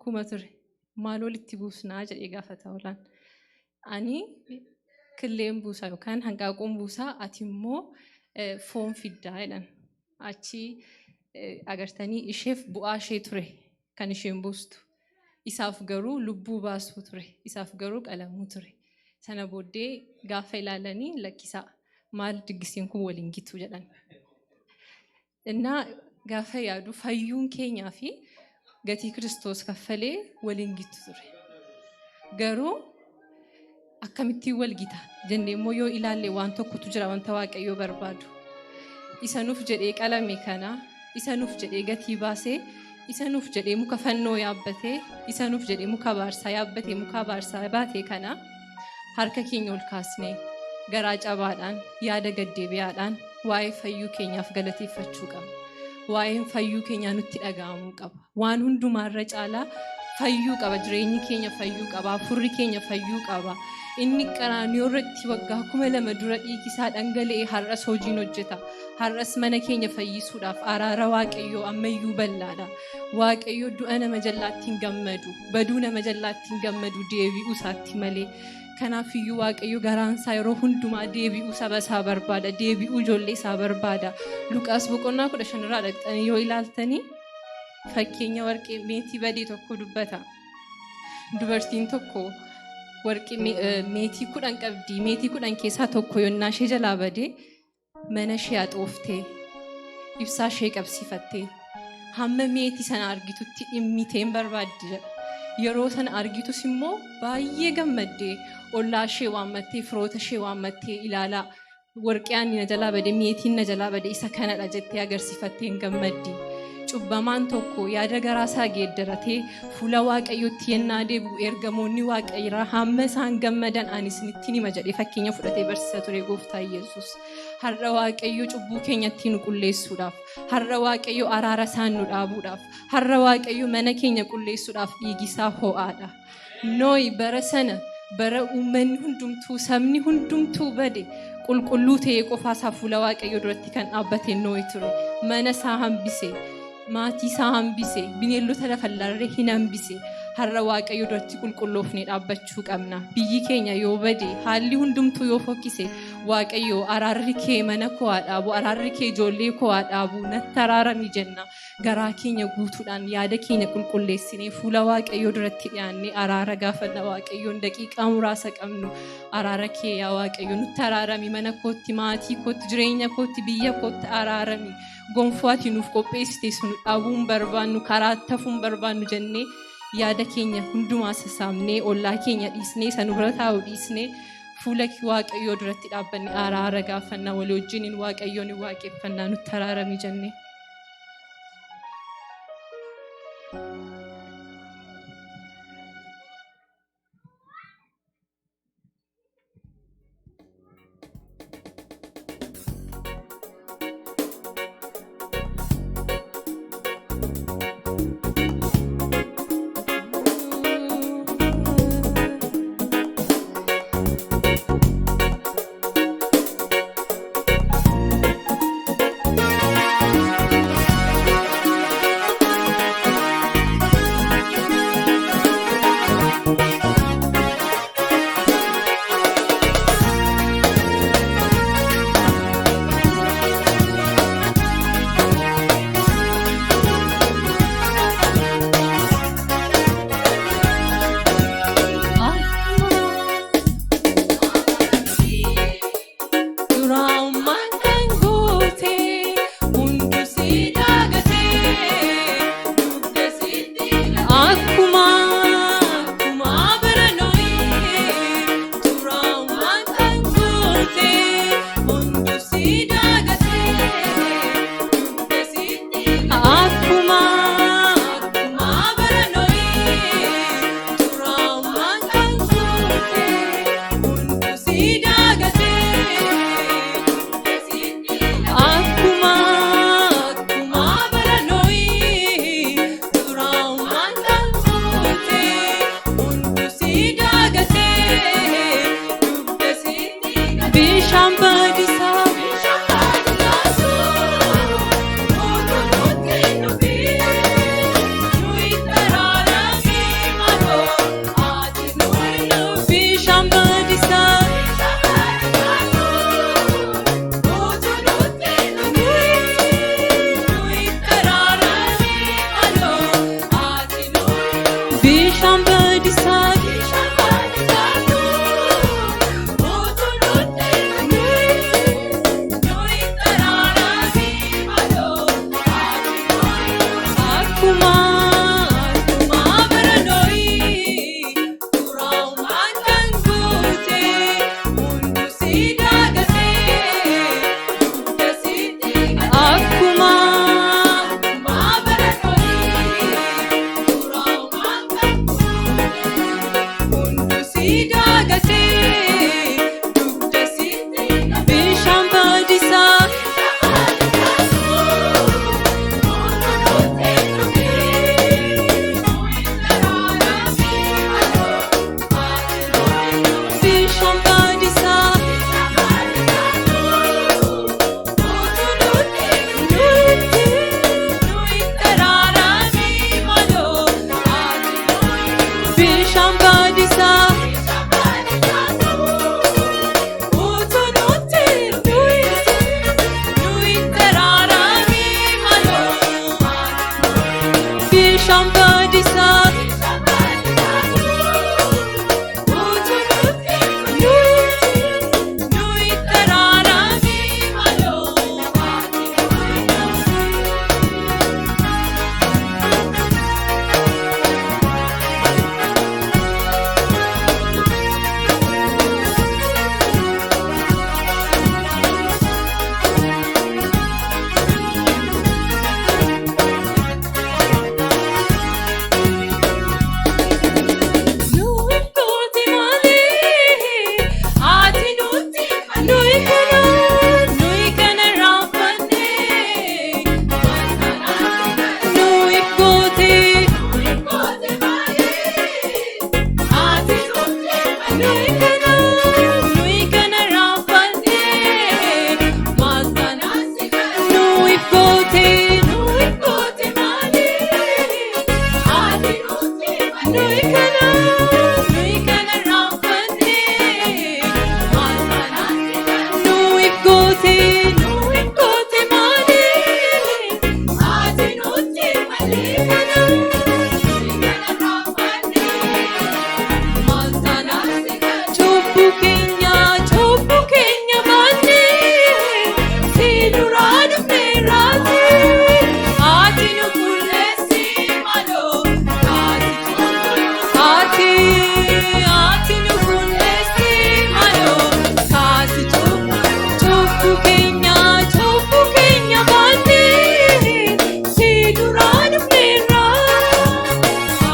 Tokkuma ture. Maal walitti buusnaa jedhee gaafata hoolaan. Ani killeen buusaa yookaan hanqaaquun buusaa, ati immoo foon fiddaa jedhan. Achi agartanii, isheef bu'aa ishee ture kan isheen buustu. Isaaf garuu lubbuu baasuu ture. Isaaf garuu qalamuu ture. Sana booddee gaafa ilaalanii, "Lakkisaa, maal diggisiin kun waliin gitu?" jedhan. Innaa gaafa yaadu, fayyuun keenyaa fi gatii Kiristoos kaffalee waliin gitu ture. Garuu akkamittiin wal gita jennee immoo yoo ilaalle, waan tokkotu jira, wanta Waaqayyoo barbaadu. Isa nuuf jedhee qalame kana, isa nuuf jedhee gatii baasee, isa nuuf jedhee muka fannoo yaabbatee, isa nuuf jedhee muka abaarsaa yaabbatee, muka abaarsaa baatee kana harka keenya ol kaasnee, garaa cabaadhaan, yaada gaddeebi'aadhaan waa'ee fayyuu keenyaaf galateeffachuu qabna. Waa'een fayyuu keenyaa nutti dhaga'amuu qaba. Waan hundumaarra caalaa fayyuu qaba. Jireenyi keenya fayyuu qaba. Hafuurri keenya fayyuu qaba. Inni Qaraaniyoo irratti waggaa 2000 dura dhiigi isaa dhangala'ee har'as hojiin hojjeta. Har'as mana keenya fayyisuudhaaf araara Waaqayyoo ammayyuu bal'aadha. Waaqayyo du'a nama jallaatti hin gammadu. Baduu nama jallaatti hin gammadu, deebi'uu isaatti malee. Kanaafiyyuu Waaqayyo garaan isaa yeroo hundumaa deebi'uu saba isaa barbaada. Deebi'uu ijoollee isaa barbaada. Luqaas boqonnaa 15 irraa dhaqxanii yoo ilaaltanii, fakkeenya warqee meetii badee tokko dubbata. Dubartiin tokko warqee meetii 10 qabdi. Meetii 10 keessaa tokko yonnaa ishee jalaa badee, mana ishee haxooftee, ibsaa ishee qabsiifattee, hamma meetii sana argitutti dhimmiteen barbaaddi jedha. Yeroo sana argitus immoo baay'ee gammaddee, ollaa ishee waammattee, firoota ishee waammattee, "Ilaalaa, warqee ani na jalaa bade, meetiin na jalaa bade isa kanadha," jettee agarsiifattee hin gammaddi. Cubbamaan tokko yaada garaa isaa geeddaratee fuula Waaqayyootti yennaa deebi'u, ergamoonni Waaqayyoo hamma isaan gammadan ani isinitti hima jedhee fakkeenya fudhatee barsiisa ture Gooftaa Yesuus. Har'a Waaqayyo cubbuu keenyatti nu qulleessuudhaaf, har'a Waaqayyo araara isaan nu dhaabuudhaaf, har'a Waaqayyo mana keenya qulleessuudhaaf dhiigi isaa ho'aadha. Nooyi bara sana, bara uummanni hundumtuu, sabni hundumtuu bade, qulqulluu ta'ee qofaa isaa fuula Waaqayyoo duratti kan dhaabbate Nooyi ture. Mana isaa hambise, maatii isaa hambise, bineeldota lafarraallee hin hambise. Har'a Waaqayyoo duratti qulqulloofnee dhaabbachuu qabna. Biyyi keenya yoo bade, haalli hundumtuu yoo fokkise, "Waaqayyo, araarri kee mana koo haa dhaabu, araarri kee ijoollee koo haa dhaabu, natti araarami," jenna. Garaa keenya guutuudhaan yaada keenya qulqulleessinee fuula Waaqayyoo duratti dhiyaannee araara gaafanna Waaqayyoon. Daqiiqaa muraasa qabnu, araara kee yaa Waaqayyo nutti araarami, mana kootti, maatii kootti, jireenya kootti, biyya kootti araarami. Gonfoo ati nuuf qopheessite sun dhabuun barbaannu, karaa tafuun barbaannu jennee, yaada keenya hundumaa sassaabnee, ollaa keenya dhiisnee, isa nu bira taa'u dhiisnee, fuula Waaqayyoo duratti dhaabbanne araara gaafannaa, walii wajjiniin Waaqayyoon hin waaqeffannaa, nutti araarami jennee. Nuyi kana, nuyi kana raanfannee maal taanaa? Nuyi goote, nuyi goote malee ati nutti malee kana, nuyi kana raanfannee maal taanaa? Cubbuu keenya baannee si duraa dhufneerraati. Ati nu qulleessi maaloo ati ati ati nu qulleessi maaloo kaasi cubbuu keenya baannee si duraa dhufneerra.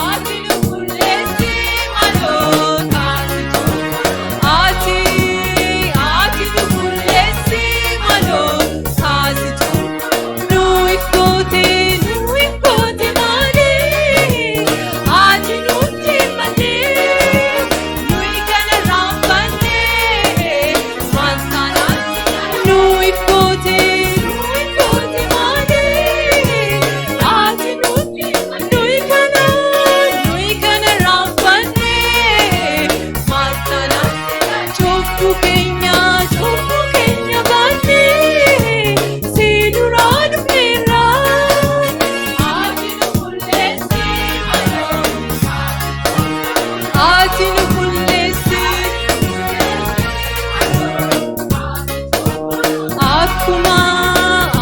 Ati nu qulleessi maaloo kaasi ati ati nu qulleessi maaloo kaasi nuyi goote, nuyi goote malee ati nutti malee nuyi kana raanfannee maal taanaa? Nuyi goote, nuyi goote malee ati nutti nuyi kana, nuyi kana raanfannee maal taanaa? Cubbuu keenya baannee si duraa dhufneerra. Ati nu qulleessi maaloo ati nu qulleessi. Akkuma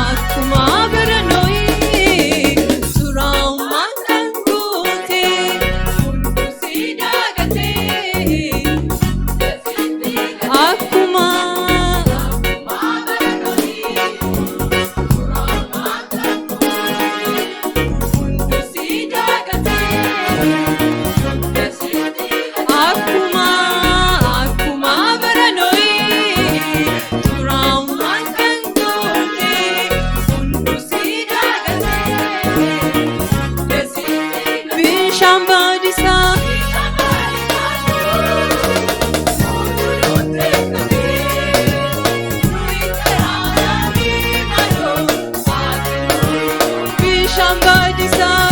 akkuma bara Nohii xuraa'ummaan kan guute hunduu si daagatee. Akkuma hunduu si daagatee akkuma akkuma bara Nohii xuraa'ummaan kan guute hunduu si daagatee bishaan baadisaa bishaan baadisaa.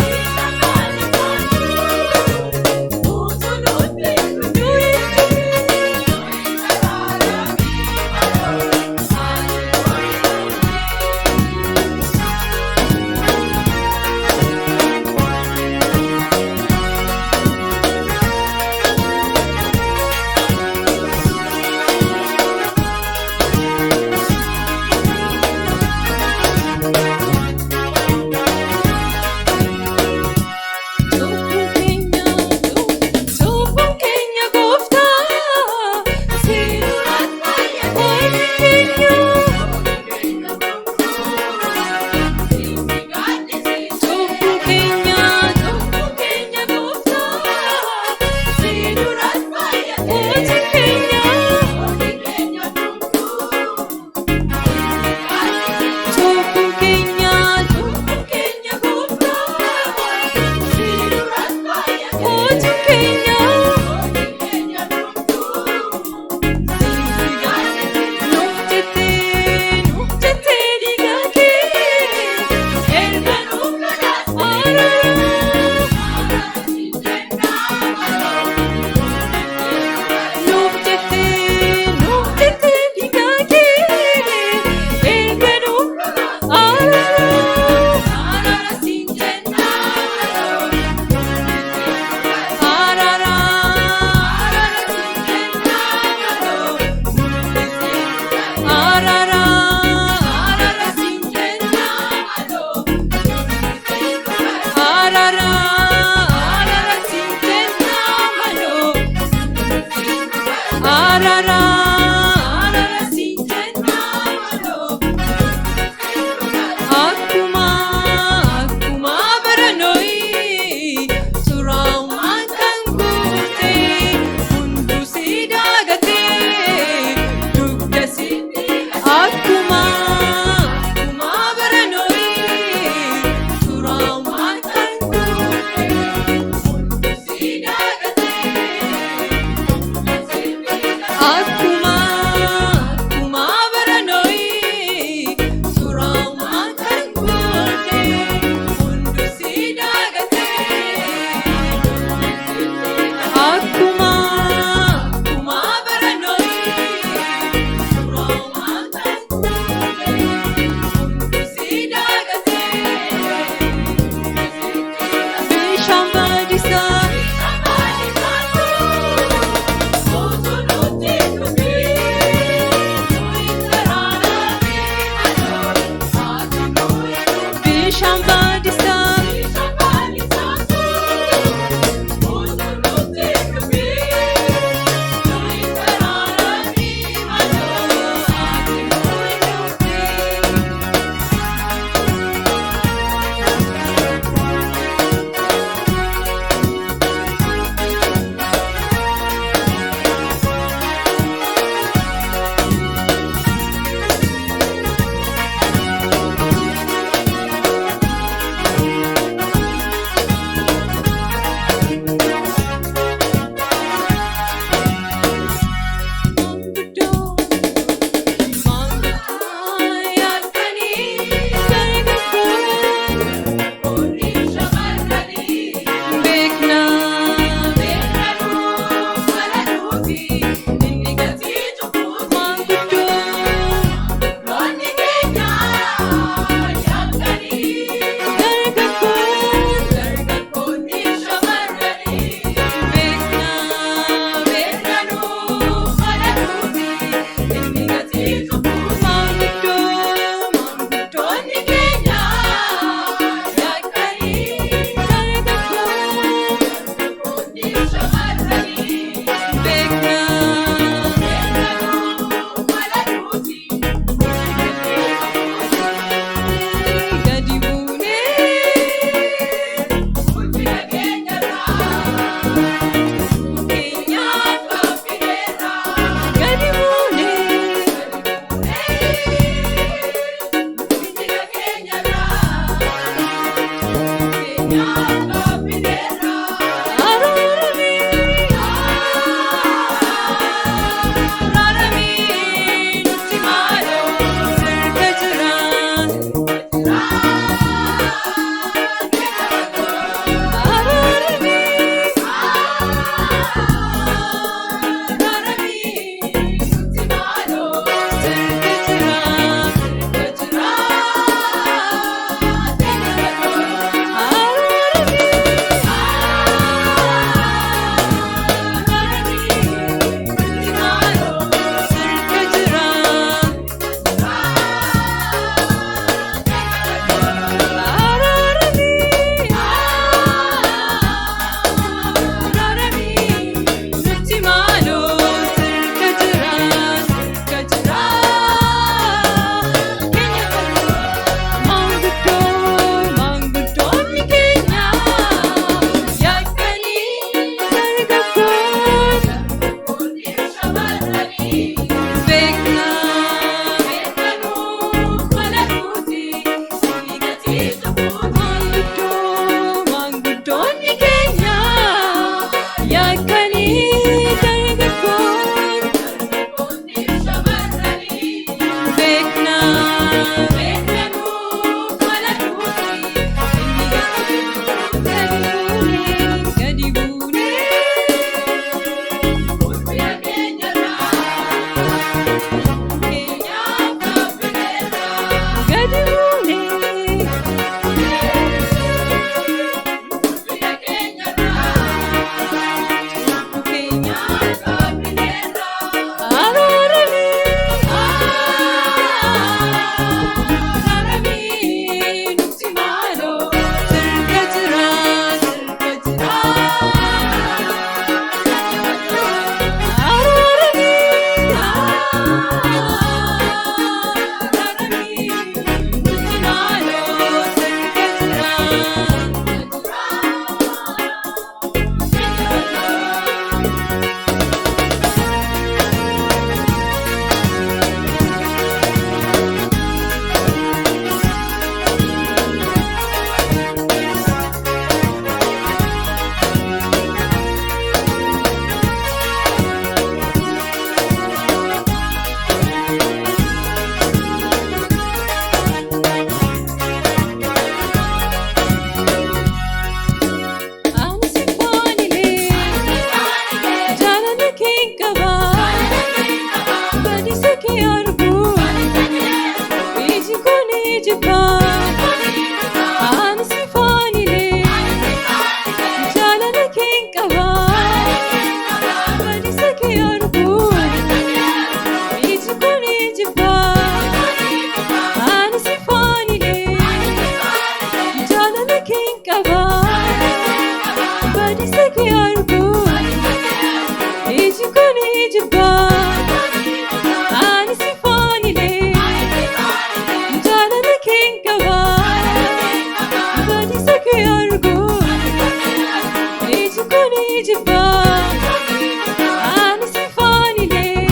jibbaa, ani si faanilee,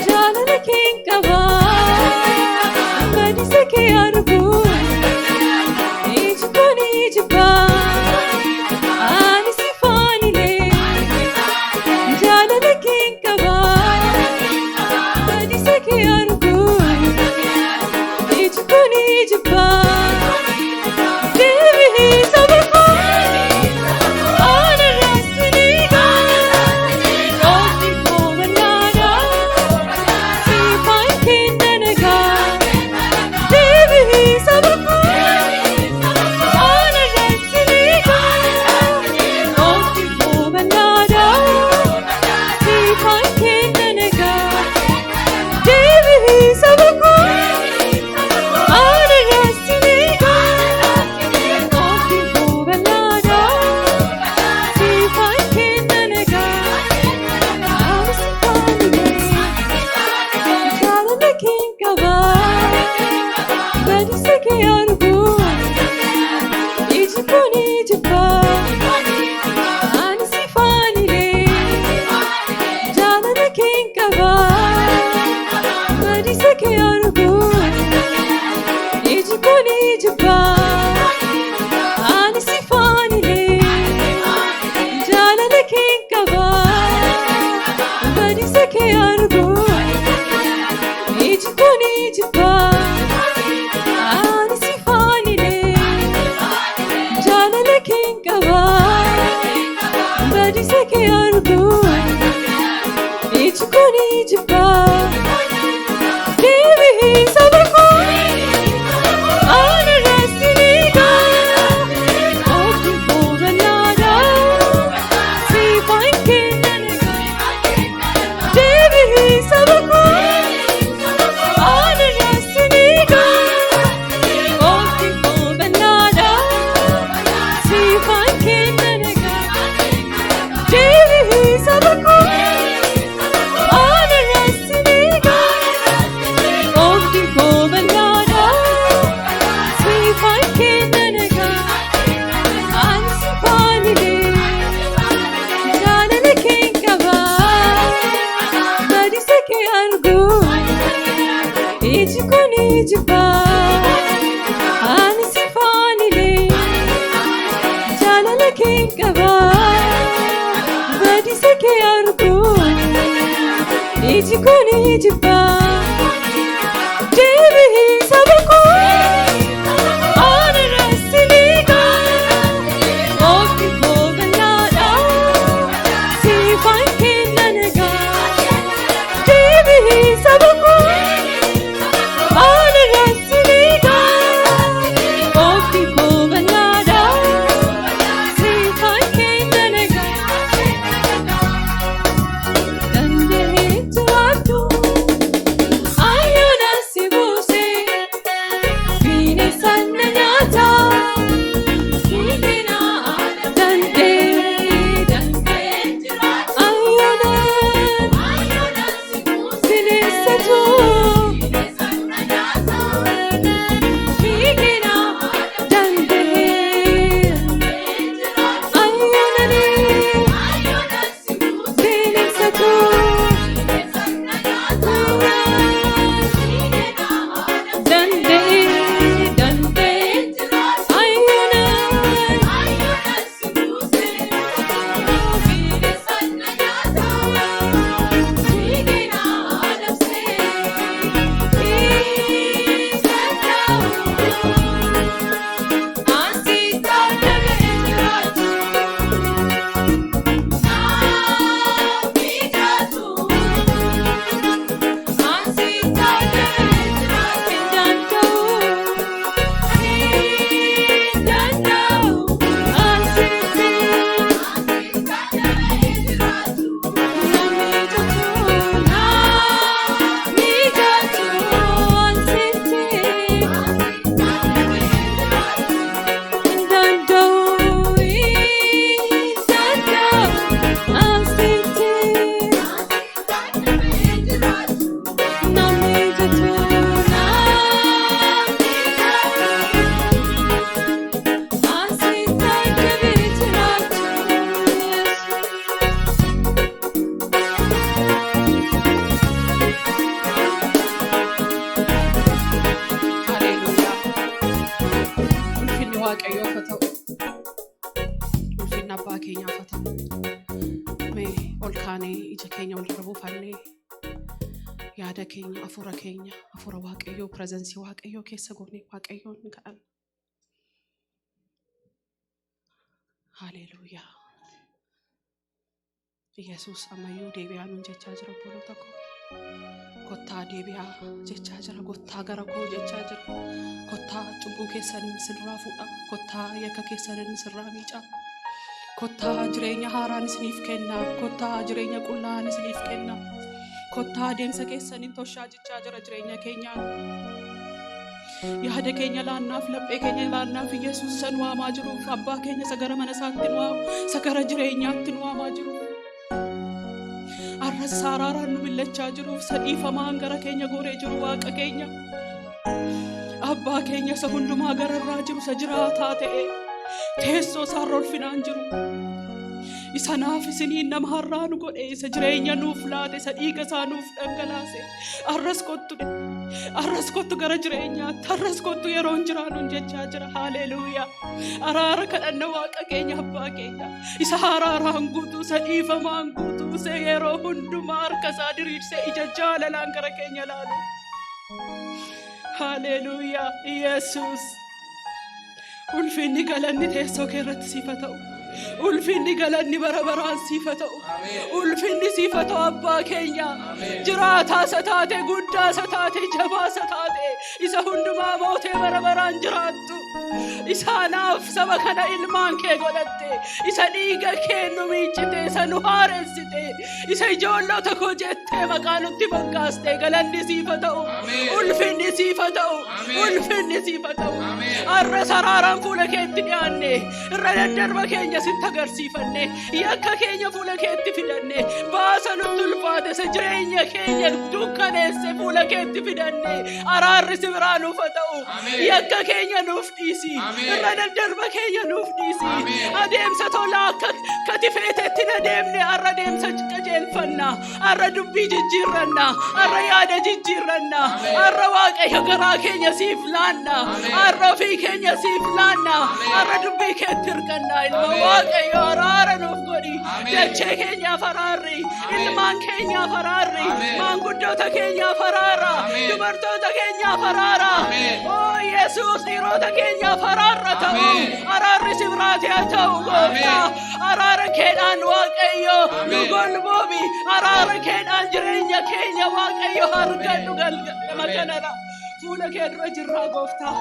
jaalala keen qabaa, badiisa kee argu. Iji koo ni jibbaa, ani si faanilee, jaalala keen qabaa, badiisa kee argu. Iji koo ni jibbaa. Deebi'ii saba koo, ana raasini gaa, oobdi koo bal'aadha, siifaan kenna nagaa. Deebi'ii saba koo, ana raasini gaa, oobdi koo bal'aadha, siifaan kenna nagaa. Deebi'ii saba koo, ana raasini gaa, oobdi koo bal'aadha, siifaan kenna nagaa. Ani si faanilee, jaalala keen qabaa, badiisa kee argu. Iji koo ni jibbaa, ani si faanilee, jaalala keen qabaa, badiisa kee argu. Iji koo ni jibbaa, ani si faanilee, jaalala keen qabaa, badiisa kee argu. Iji koo ni jibbaa, ani si faanilee, jaalala keen qabaa, badiisa kee argu. Iji koo ni jibbaa. Deebi'ii saba koo, ana raasini gaa, oobdi koo bal'aadha, siifaan kenna nagaa. Deebi'ii saba koo, ana raasini gaa, oobdi koo bal'aadha, siifaan kenna nagaa. Deebi'ii saba koo, ana raasini gaa, oobdi koo bal'aadha, siifaan kenna nagaa. Ani si faanilee, jaalala keen qabaa, badiisa kee argu. Iji koo ni jibbaa, ani si faanilee, jaalala keen qabaa, badiisa kee argu. Iji koo ni jibbaa. Deebi'ii saba koo, ana raasini gaa, oobdi koo bal'aadha, siifaan kenna nagaa. Deebi'ii saba koo, ana raasini gaa, oobdi koo bal'aadha, siifaan kenna nagaa. Danda'ee jiraadhu. keenyaaf haa ta'u. Mee ol kaanee ija keenya wal irra buufannee yaada keenya, hafuura keenya, hafuura Waaqayyoo, presence Waaqayyoo keessa goonee Waaqayyoon hin kadhanna. Haleluuyaa. Yesuus ammayyuu deebi'aa nuun jechaa jira, obboloota koo. Kottaa deebi'aa jechaa jira. Kottaa gara koo jechaa jira. Kottaa, cubbuu keessan inni sirraa fuudha. Kottaa, yakka keessan inni sirraa miica. Kottaa, jireenya haaraan isiniif kenna. Kottaa, jireenya qullaan isiniif kenna. Kottaa, deemsa keessaniin toshaa jechaa jira jireenya keenyaan. Yaada keenya laannaaf, laphee keenya laannaaf. Yesuus isa nu waamaa jiruuf, abbaa keenya isa gara mana isaatti nu waamu, isa gara jireenyaatti nu waamaa jiruuf. Arras isa araaraan nu millachaa jiruuf, isa dhiifamaan gara keenya goree jiru, Waaqa keenya. Abbaa keenya isa hundumaa gararraa jiru, isa jiraataa ta'e, teessoo isaarra ulfinaan jiru. Isa naaf isiniin nama har'aa nu godhe, isa jireenya nuuf laate, isa dhiiga isaa nuuf dhangalaase. Arras kottu, arras kottu gara jireenyaatti, arras kottu yeroon jiraanuun jechaa jira. Haaleluuyaa. Araara kadhanna Waaqa keenya, abbaa keenya. Isa araaraan guutuu, isa dhiifamaan guutuu, isa yeroo hundumaa harka isaa diriirsee ija jaalalaan gara keenya laalu. Haaleluuyaa. Yesuus. Ulfinni galanni teessoo kee irratti siif haa ta'u. Ulfinni galanni bara baraan siif haa ta'u. Ulfinni siif haa ta'u, abbaa keenya. Jiraataa isa taate, guddaa isa taate, jabaa isa taate, isa hundumaa mootee bara baraan jiraattu. Isaanaaf saba kana ilmaan kee godhatte, isa dhiiga kee nu miiccite, isa nu haaressite, isa ijoollota koo jettee maqaa nutti moggaaste, galanni siif haa ta'u. Ulfinni siif haa ta'u. Ulfinni siif haa ta'u. Har'a saraaraan fuula keetti dhiyaanne, irra daddarba keenya sitti agarsiifanne, yakka keenya fuula keetti fidanne, baasa nutti ulfaate, isa jireenya keenya dukkaneesse fuula keetti fidanne, araarri si biraa nuuf haa ta'u. Yakka keenya nuuf dhiisi. Irra daddarba keenya nuuf dhiisi. Adeemsa tolaa akka kati feetetti na deemne, har'a adeemsa qajeelfanna. Har'a dubbii jijjiirranna. Har'a yaada jijjiirranna. Har'a, Waaqayyo, garaa keenya siif laanna. Har'a ofii keenya siif laanna. Har'a dubbii keetti hirkanna. Ilma Waaqayyo, araara nuuf godhi. Dachee keenyaaf araarri. Ilmaan keenyaaf araarri. Maanguddoota keenyaaf araara. Dubartoota keenyaaf araara. Oo Yesuus, dhiirota keenyaaf araarra ta'u. Araarri si biraati haa ta'u, gooftaa. Araara keedhaan, Waaqayyo, nu golboobi. Araara keedhaan jireenya keenya, Waaqayyo, argadhu galgala kanarra. Fuula kee dura jirraa, gooftaa.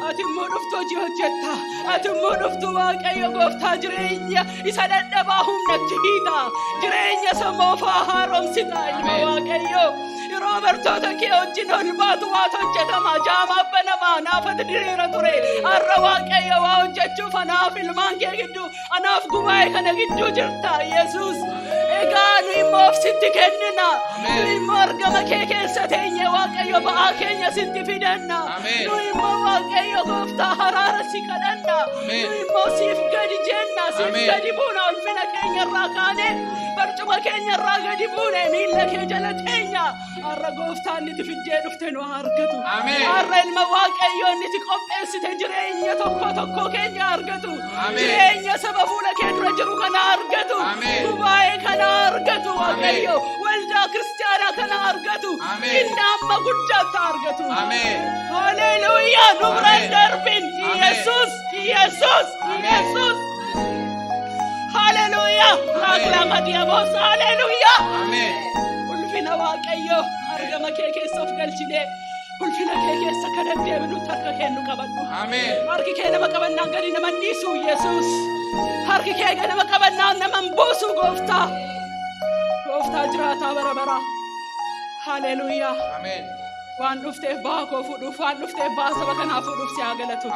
Ati immoo dhuftu hojii hojjetta. Ati immoo dhuftu, Waaqayyo gooftaa, jireenya isa dadhabaa humnatti hiita. Jireenya isa moofaa haaromsita, ilma Waaqayyo. Yeroo bartoota kee wajjin ol baatu waatu hojjetama. Jaamaa banamaa, naafatu diriira ture. Har'a, Waaqayyo, waa hojjechuuf anaaf ilmaan kee gidduu, anaaf gubaa'ee kana gidduu jirta, Yesuus. Egaa nu immoo of sitti kennina. Nu immoo argama kee keessa teenye, Waaqayyo, ba'aa keenya sitti fidanna. Nu immoo, Waaqayyo gooftaa, araara si kadhanna. Nu immoo siif gadi jenna, siif gadi buuna, ulfina keenya irraa kaane, barcuma keenya irraa gadi buune, miilla kee jala teenya. Har'a, gooftaan, niti fiddee dhufte nu haa argatu. Har'a, ilma Waaqayyoo, niti qopheessite jireenya tokko tokko keenya argatu. Jireenya saba fuula kee dura jiru kana argatu. Gubaa'ee kana argatu, Waaqayyo. Waldaa kiristaanaa kana argatu. Inni amma guddaatti argatu. Haleluuyaa, nu biraan darbin. Yesuus, Yesuus, Yesuus. Haleluuyaa. Raaqlama diyaboos. Haleluuyaa. Ulfina Waaqayyo, argama kee keessa of galchinee ulfina kee keessa akka deddeebinutti harka kee nu qabadhu. Harki kee nama qabannaan gadi nama hin dhiisu, Yesuus. Harki kee nama qabannaan nama hin buusu, gooftaa. Gooftaa jiraataa bara baraa. Haleluuyaa. Waan dhufteef ba'aa koo fuudhuuf, waan dhufteef ba'aa saba kanaa fuudhuuf si haa galatu.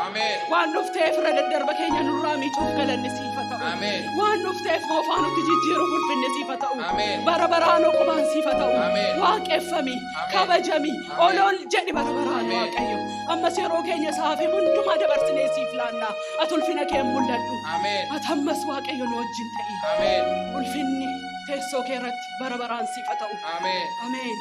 Waan dhufteef irra daddarba keenya nurraa miicuuf galanni siif haa ta'u. Waan dhufteef moofaa nutti jijjiiruuf ulfinni siif haa ta'u. Bara baraan oqubaan siif haa ta'u. Waaqeffami, kabajami, ol ol jedhi bara baraan, Waaqayyo. Ammas yeroo keenya isaaf hundumaa dabarsinee siif laanna. Ati ulfina kee mul'adhu. Ati ammas, Waaqayyo, nu wajjin ta'i. Ulfinni teessoo kee irratti bara baraan siif haa ta'u. Ameen.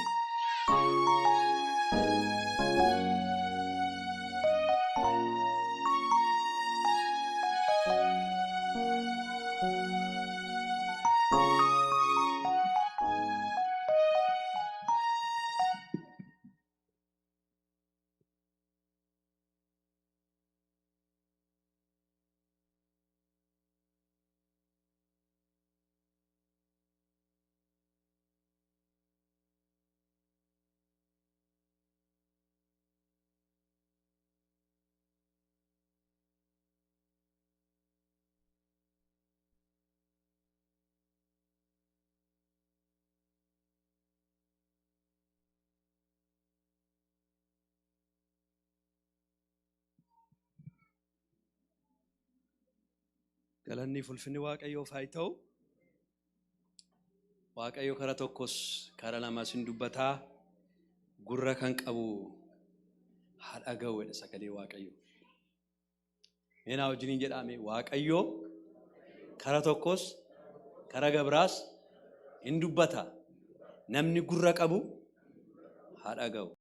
Galanni ulfinni Waaqayyoof haa ta'u. Waaqayyo kara tokkos kara lamas hin dubbataa, gurra kan qabu haa dhaga'u jedha sagalee Waaqayyo. Mee naa wajjiniin jedhame: Waaqayyo kara tokkos kara gabraas hin dubbata. Namni gurra qabu haa dhaga'u.